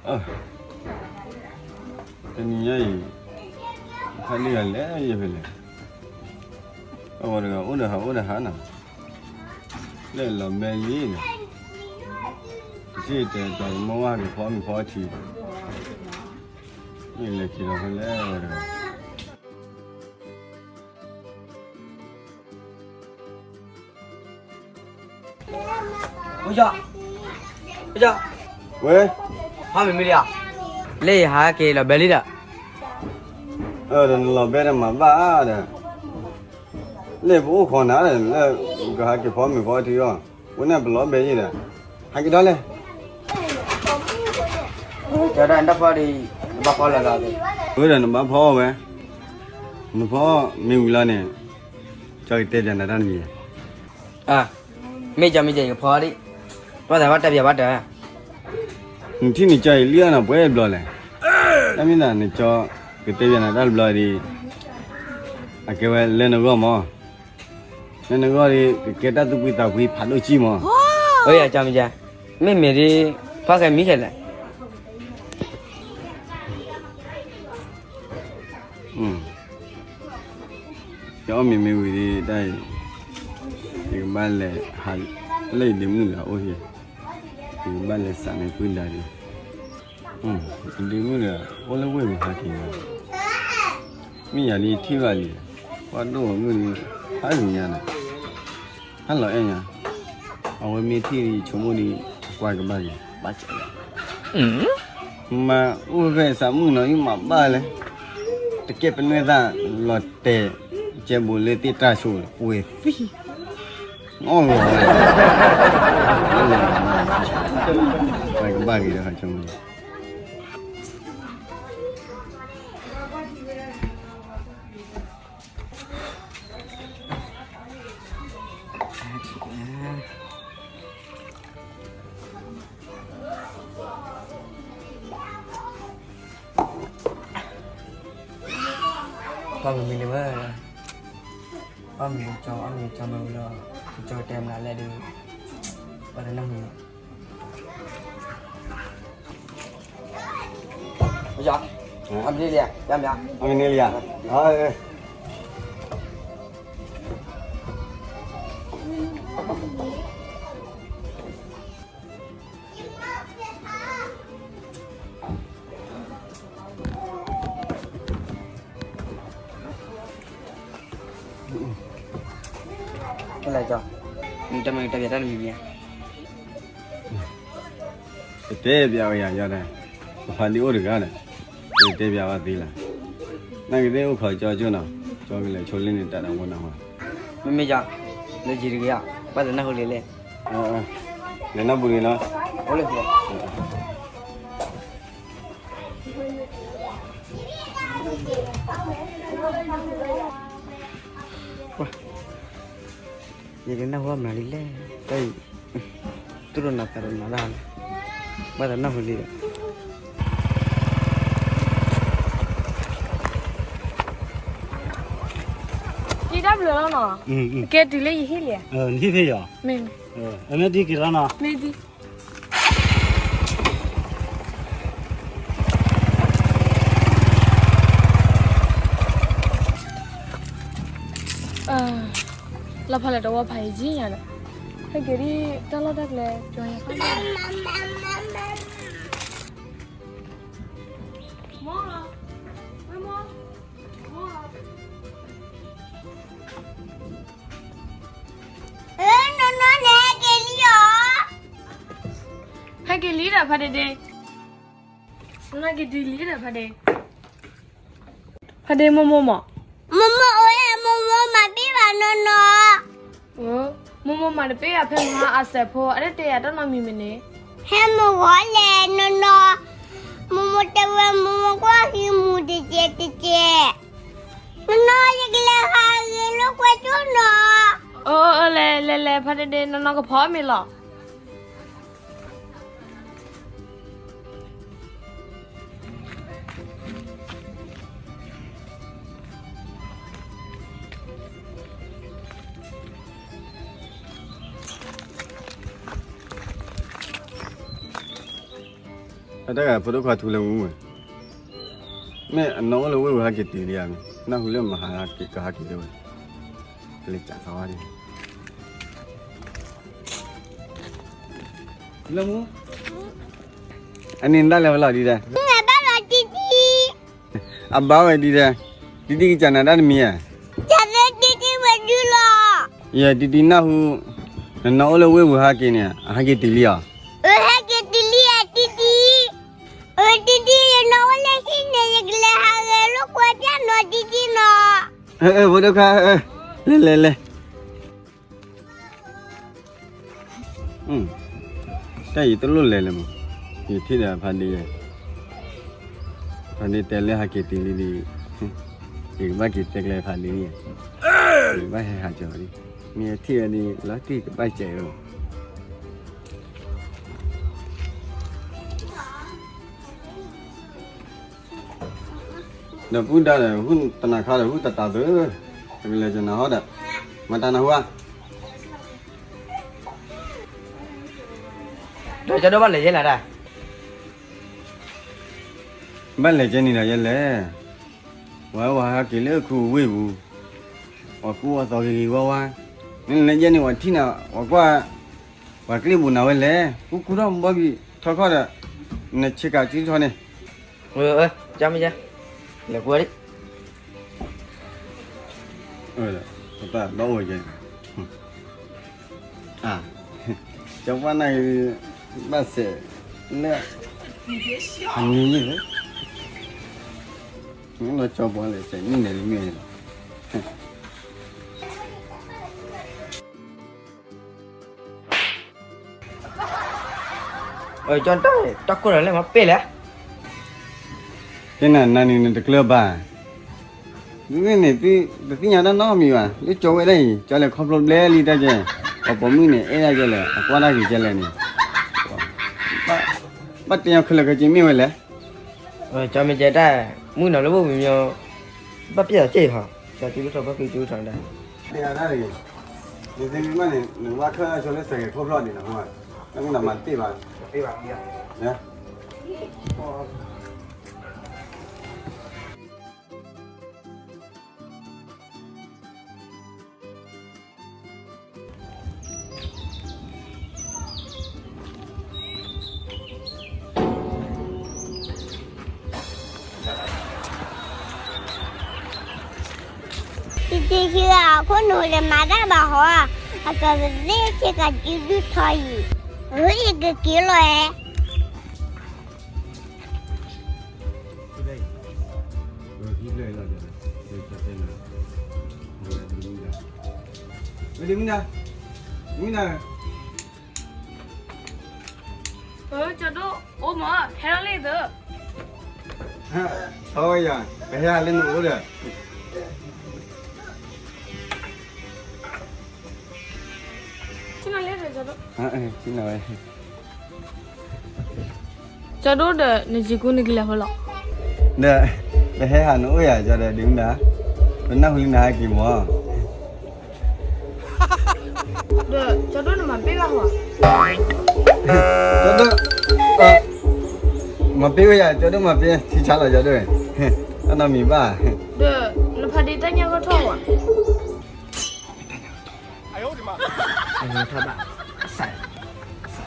အၢ, တနံၤညါအံၤ ဖးဒံဂၤလဲၤယဲၢ်ဖဲလဲၣ်, အဝဲတဂၤအိၣ်ဒီးဟးအိၣ်ဒီးဟးနီၤ, လဲၤလီၤဘဲလံဒီး, ပထံၣ်တဲတီၤကမီၢ်ဝါက့ၤဖီမ့ၤဖီထံ, မ့ၢ်လဲၤက့ၤဒီးဖဲလဲၣ်ဝဲတဂၤ. အိၣ်ယီၤ, အိၣ်ယီၤ, ဝဲ, ဟါမ့ၢ်မ့ၢ်လံဧါ, လၢယဟးက့ၤလီၤဘဲလံဒီး, အၢ ဒီးနလီၤဘဲဒီးမၤဘၣ်ဒီး, လၢပအိၣ်ခိးနၤဒီး လၢကဟးက့ၤဖီမ့ၤဖီထံအီၤ, ဝဲန့ၣ်ပလီၤဘဲယံၤဒီး, ဟးက့ၤဒီးလဲၣ်. ကၠီဒၣ်နတၢ်ဖီဒီး, နဘၣ်ဖီလၢလီၤ, ဝဲဒီးနဘၣ်ဖီအီၤဝဲ, နဖီမ့ၤဝံၤလီၤန့ၣ်, ကၠီကတဲပၠးနၤတၢ်တမံၤ, မ့ၢ်ကၠီမ့ၢ်ကၠီယကဖီဒံး, ဘၣ်သးဘၣ်တဲပၠးဘၣ်တၢ်, နထံၣ်နကၠီအံၤလံအနီၤပှဲၤဘျီလဲၣ်, တၢ်မ့ၢ်သးနကၠီ, ကတဲပၠးနၤတၢ်တဘျီဒီး, အကဲဝဲလၢနဂီၢ်မး, လၢနဂီၢ်ဒီး ကကဲတၢ်သူၣ်ဖှံသးဖှံဖးဒိၣ်ကံမး, အၢ ယကၠီမ့ၢ်ကၠီ, မ့မ့ၢ်ဒ်, ဖီဃဲမံဃဲလဲၣ်. ယအီၣ်မ့ၤမ့ၢ်ဝံၤဒီးတၢ်အံၤ, ယကဘၣ်လဲၤဟး, လၢယဒ့မုၣ်လၢအအိၣ်ဟံၣ်, ယကဘၣ်လဲၤစးန့ၢ်ပုၢ်ဒါဒီး, ယဒ့မုၣ်ဒီး အိၣ်လၢဝ့ၢ်မုၢ်ဟါက့ၤ, မ့ၢ်ယၤဒ်ထံၣ်ဘၣ်လံ, ပှၤဒိၣ်မုၣ်ဒီး, ဟါဂ့ၤညါန့ၣ်, ဟါလီၤအဲၣ်ညါ, အဝဲမ့ၢ်ထံၣ်ဒီးယဆိကမိၣ်ဒီး, အကွၢ်ကဘၣ်က့ၤ, ဘၣ်ကၢ, မၤအိၣ်ဖဲစးမုၣ်နီၤ ယမၤဘၣ်လဲၣ်, တကဲပနွဲၢ်သၣ်, လီၤတဲာ်, ကဲဘိးလၢသ့ၣ်တၢ်ဆိး, ပှဲၤသံ, အီၣ်လီၤ, ကဘၣ်က့ၤဒီးဟးဆိကမိၣ် ပှၤမ့မ့ၢ်န့ၣ်ဝဲ, အီၣ်မ့ၤကၠီ, အီၣ်မ့ၤကၠီမ့ၢ်ဝံၤလီၤ, ကၠီတဲမနုၤလဲၣ်ဒီး, ပှၤတနၢ်ဟူ, အီၣ်မ့ၤန့ၣ်လံဧါ, အီၣ်မ့ၤန့ၣ်လံဧါ, ကလဲၤကၠီ, နတမၤကတဲပၠးတၢ်တမံၤမံၤဧါ, ကတဲပၠးဝဲယၤယီၤဒီး, ပဖးဒံအိၣ်တဂၤဒီး, ကတဲပၠးဘၣ်သ့လၢ်, နာ်က့သ့ၣ်အိၣ်ခိးကၠီကၠိနီၤ, ကၠီကလဲၤဆိလ့န့ၣ်တၢ်ဒီးဝဲနီၤ, မ့မ့ၢ်ယၤ, လၢယံၤတဂ့ၤဧါ, ဘၣ်သးနၢ်ဟူလံလဲၣ်, လဲၤနီၢ်ပူၤလံနီၤ, အိၣ်လၢ ယကနၢ်ဟူအမနုၤလံလဲၣ်, တၢ်အံၤ, သူၣ်တနီၤသးတနီၤဒၣ်, ဘၣ်သးနၢ်ဟူလံဒီး, ယတၢ်ဘျုးလီၤနီၤ, ကဲတုၤလၢယဟံၣ်လံ, နဟံၣ်ဖဲယီၤ, မ့ၢ်, မ့ၢ်ဒ်က့ၤလီၤနီၤ, မ့ၢ်ဒ် လီၤဖးလဲၣ်တဝီဖးယံာ်ညါဒီး, ဟဲက့ၤဒ်တၢ်လီၢ်တၢ်ကျဲ, ဟဲက့ၤလံဒီးဖါဒ့ဒ့, နက့ၤတုၤလံဒီးဖါဒ့, ဖါဒ့မိၢ်မိၢ်မး, မိၢ်မိၢ်အိၣ်ဝဲ, မိၢ်မိၢ်မၤတပ့ၢ်ဘၣ်နီၢ်နီၢ်, မိၢ်မိၢ်မၤတပ့ၢ်ဘၣ်ဖဲမဟါအစဲးဖိ အတတဲယၤတၢ်နီတမံၤမ့ၢ်န့ၣ်, ဟဲမိၢ်ဂီၤလဲၣ်နီၢ်နီၢ်, မိၢ်မိၢ်တဲဝဲမိၢ်မိၢ်ကွၢ်ဟံးမူးတကဲးတကဲး, နီၢ်နီၢ်ယကလဲၤဟးဂ့ၤလိာ်ကွဲကၠိနီၤ, အၢ လဲၤလဲၤလဲၤ ဖါဒ့ဒ့ နီၢ်နီၢ်ကဖီမ့ၤလီၤ. တၢ် တၢ်ဂၤဖိဒိၣ်ခွါထူလၢမူဝဲ, မ့ၢ်အနီၢ်အိၣ်လၢဝ့ၢ်ပူၤဟဲက့ၤတုၤလံဧါ, နၢ်ဟူလၢမဟါက့ၤကဟဲက့ၤလၢဝဲ, လဲၤကးသီဝါဒံး, လၢမူ, အန့ၣ်နတၢ်လဲၤဝဲလီၤဒ်လဲၣ်, ဘၣ်လီၤတံတံ အဘၣ်ဝဲဒ်လဲၣ်, တံတံကစၢ်နၤတၢ်တမံၤဧါ, ကၢ်သ့တံတံဝဲဒုလီၤ, ယဲတံတံနၢ်ဟူ, နနီၢ်အိၣ်လၢဝ့ၢ်ပူၤဟဲက့ၤန့ၣ် အဟဲက့ၤတုၤလံဧါ, အဟဲက့ၤတုၤလံဧါတံတံ, အတံတံ ယနီၢ်အိၣ်လၢဟံၣ်န့ၣ် ယကလဲၤဟးဂဲၤလိာ်ကွဲပျၢ်နီၤတံတံနီၤ, အဖိဒိၣ်ခွါ, လဲၤလဲၤလဲၤ တၢ်အံၤတလိၣ်လဲၤလၢၤမး, ယထံၣ်ဒီးဖါဒ့ယဲ, ဖါဒ့တဲလၢဟဲက့ၤတုၤလံဒ်အံၤ, ယကဘၣ်က့ၤတဲကျဲဖါဒ့ယဲ, ယကဘၣ်ဟဲဟးကၠီၤလံ, မ့ၢ်ထံၣ်ဝဲဒ်လီၤတံၢ်ကဘၣ်စဲးအီၤ ဒီးပုၢ်ဒါဒီး ဟူၣ်တနၤခါဒီး ဟူၣ်တတးသု, ပကလဲၤကနၤဟီဒီး, မတၤနဟူဧါ, ဒီးကၠီဒိၣ်ဘၣ်လဲၤယဲလၢဒၣ်, ဘၣ်လဲၤကဲန့ၣ်ဒီးယဲလဲၣ်, ဝဲဝဲဟဲက့ၤလၢခုဝ့ၢ်ပူၤ, ပှၤကူအီၤသီဂ့ၤဂ့ၤဝါဝါ, နလဲၤယဲန့ၣ် ပှၤထံၣ်နၤ ပှၤကွၢ်, ပှၤကျ့ၣ်ဘူးနၤဝဲလဲၣ်, ကူကူထီၣ်ဘီဘံၣ်ထီၣ်ခီၣ်ဒီး, နဆ့ကၤစုထီၣ်န့ၣ် ကမ့ၢ်ယဲ, လဲၤကွၢ်လံ, တၢ်ဘၣ်အိၣ်ယဲ, ကၠီပှၢ်နၢ်ဂ့ၤ, ဘၣ်စဲး, လၢ, အမံၤယဲ, လီၤကၠီပှၢ်လဲၣ် စဲးနံၣ်န့ၣ်လံမ့ၢ်လီၤ ကၠီတၢ်, တၢ်ကိၢ်လီၤလၢမၤပ့ၢ်လဲၣ်, ကဲနၤနၤန့ၣ်နတကျၢၤဘၣ်, မ့ၢ်န့ၣ် တသ့ၣ်ညါတၢ်နီတမံၤဘၣ်, လၢကၠီဝဲဒၣ်အံၤ ကၠီလဲၤခီဖျိဘျဲလံတၢ်ကဲ, ပှၤပိာ်မုၣ်န့ၣ် အဲၣ်ဒၣ်ကဲလဲၣ် အကွၢ်တၢ်ဂ့ၤကဲလဲၣ်န့ၣ်, ဘၣ်တဲညီခဲလၢာ်ခဲဆ့မ့ၢ်ဝဲလဲၣ်, ကၠီမ့ၢ်ကဲတၢ်, မုၣ်နီၤလၢဘိၣ်မံၤမံၤ, ဘၣ်ပျဲၢ်သးစ့ၢ်ကီး, ကၠီကၠူထီၣ်ဘၣ်ကၠူထီၣ်ဒၣ် တဂၤတၢ်တဂ့ၤ, နသ့ၣ်မ့ၢ်ဘၣ်န့ၣ် နဘၣ်ခၢၣ်ဆိလၢစဲးဂဲၤခိၣ်ဖျီၣ်ဒံးနီၤ, တၢ်မ့ၢ်နမၤတ့ၢ်ဘၣ်, တ့ၢ်ဘၣ်, တံတံခံဂၤအခိၣ်နူာ်လဲၤမၤတၢ်ဘၣ်ဟီ, အကသ့ဆ့ကၤစုဒုၣ်ထီအံၤ, အယကက့ၤလီၤဧါ ကၠီဒိၣ်အိၣ်မး ဟဲထီၣ်လံသၢ, အဝဲယၤ ပဟဲဟးလၢနအိၣ်ဒီး, ဆ့ၣ်နီၤလၢဒီး ကၠီဒိၣ်, ဆ့ၣ်နီၤဝဲ ကၠီဒိၣ်ဒီး နယံာ်ကူနကလဲၤဖဲလဲၣ်, ဒီး ပဟဲဟးနအိၣ်ယၤ ကၠီဒီး ဒ့မုၣ်ဒါ, ပနၢ်ဟူလံနဟဲက့ၤမး, ဒီး ကၠီဒိၣ်နမၤပ့ၢ်ဘၣ်ဟီ, ကၠီဒိၣ်, မၤပ့ၢ်ဝဲယၤ ကၠီဒိၣ်မၤပ့ၢ် ထံဆါလီၤ ကၠီဒိၣ်, တၢ်နီတမံၤဘၣ်, ဒီး နဖါဒ့တၢ်ညၣ်ဂီၢ်ထီၣ်ဝဲ အထီၣ်ဘၣ်, အစး, အစး,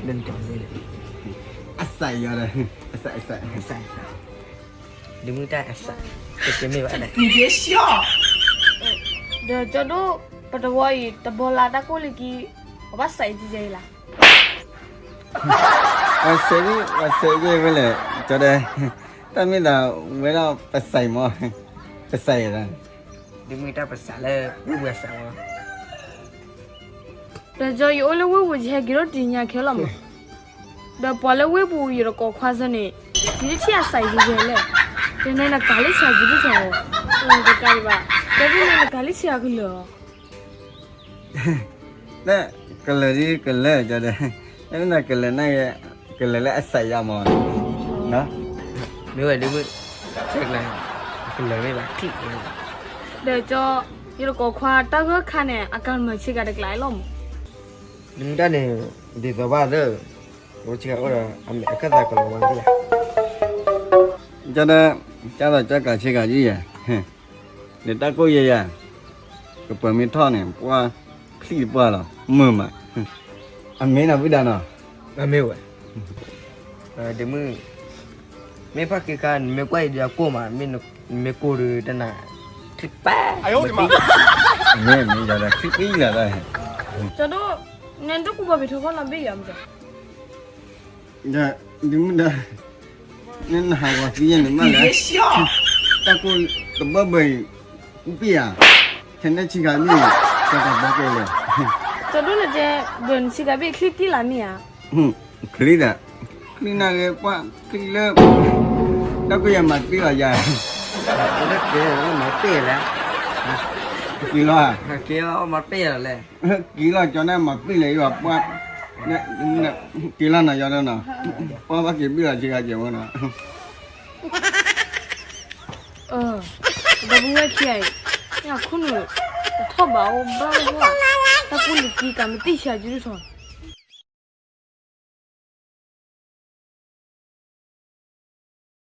လၢနကၠီ, အစးယၤဒီး, အစး, အစး, အစး, ဒ့မုၣ်တၢ်အစး, ကစၢ်မ့ၢ်ဘၣ်, ဒီးကၠီဒိၣ်, ပတဝီအံၤ တဘီလၢတၢ်ကိၢ်လံကံ, ပဘၣ်စးအံၤကယဲအံၤလၢ ပစး, ပစးယဲဝဲလဲၣ်, ကၠီဒီး, တၢ်မ့ၢ်သးဝဲဒၣ်ပစးအံၤမး, ပစးယၤဒီး ဒ့မုၣ်တၢ်ပစးလၢ ဝ့ၢ်ပူၤအစးမး, ဒီးကၠီယအိၣ်လၢဝ့ၢ်ပူၤ ယဟဲက့ၤထီၣ်တနံၤညါခဲလီၤမး, ဒီးပှၤလၢဝ့ၢ်ပူၤ ယတကိးခွါစၢ်န့ၣ်, ယတထံၣ်အစးယံၤယဲလဲၣ်, ယန့ၣ်နကးလၢဆံးယံၤဒိၣ်ထီၣ်, တကးဒံးဘၣ်, ကၠီဒိၣ်န့ၣ်နကးလၢဆံးအကလၢာ်လီၤ လၢကလၢာ်ဒ်ကလၢာ် ကၠီဒီး, လၢမ့ၢ်နကလၢာ်န့ၣ်, ကလၢာ်လၢအစးယၤမး, မ့ၢ်ဝဲဒ့မုၣ်, ကလၢာ်မ့ၢ်ဘၣ်ထံၣ်, ဒီးကၠီ, ယတကိးခွါတၢ်ဂၢၢ်ခါန့ၣ် အကၤမၢဆ့ကၤတကျါလီၤမး, ဒ့မုၣ်တၢ်န့ၣ်, ဒ်သိးဘၣ်သၢ, အိၣ်ဆံဂၤအိၣ်ဒီး အမဲာ်အခၢၣ်သးကလီၤဝါန့ၣ်လီၤ. ကဒီး ကၢ်သိးကၢ်ကျးဆ့ကၤယုၢ်ယၤ, ဒီးတၢ်ကိၢ်ယဲယၤ, ကပၢၤမ့ၢ်ထီၣ်န့ၣ် ပှၢ်ချံၣ်တပှၢ်လီၤ မုာ်မး, အမ့ၢ်နီၤဝံဒၣ်နီၤ, အမ့ၢ်ဝဲ, ဒမုၣ်, မ့ၢ်ဖးက့ၤခါ နမ့ၢ်ကွၢ်အံၤဒီးကိၢ်မး မ့ၢ်နမ့ၢ်ကိၢ်ဒီးတနၤ, ချံၣ်ပၢ်, မ့ၢ်မ့ၢ်ယၤဒီးချံၣ်ပံလီၤ, ကၠီဒိၣ်, နတကူၣ်ဘၣ်ဖံးထီၣ်ခီနီၤဘ့ၣ်ယၤမး ဒ်မုၣ်ဒါ, နနဟးဂီၤသံယဲၢ်န့ၣ်မးလဲၣ်, တၢ်ကိၢ်တဘၢဘၢအံၤ, ပံၣ်ဧါ, ထဲန့ၣ်ဆံးခါမ့ၢ်, တၢ်တဘၢကဲလဲၣ်, ကၠီဒိၣ်န့ၣ်တဲ, ဘၢနဆံးခါဘ့ၣ်ချံပံၣ်လၢမ့ၢ်ဧါ, ချံဒီး, ချံနၢ်ဂ့ၤပှၢ်ချံလၢ, တၢ်ကိၢ်ယၤမၤပ့ၢ်လီၤယၤ, က့ၤလီၤ, က့ၤလီၤကၠီန့ၣ်မၤပ့ၢ်လဲၣ်ယွၤပှၢ်, က့ၤလီၤနီၤယၤဒီးနီၤ, ပှၢ်ဘၣ်က့ၤဘံၣ်လီၤဆံးခါကဲဝဲနီၤ ဒီပုၢ်ဝဲၢ်ခံဂၤအံၤ, ညၣ်ခိၣ်နူာ်, တထီၣ်ဘးအိၣ်ဘၣ်ဝဲ, တၢ်ကူၣ်လံၤကံကးမ့ၢ်တံၢ်ဆံးအကဒုၣ်ထီၣ်,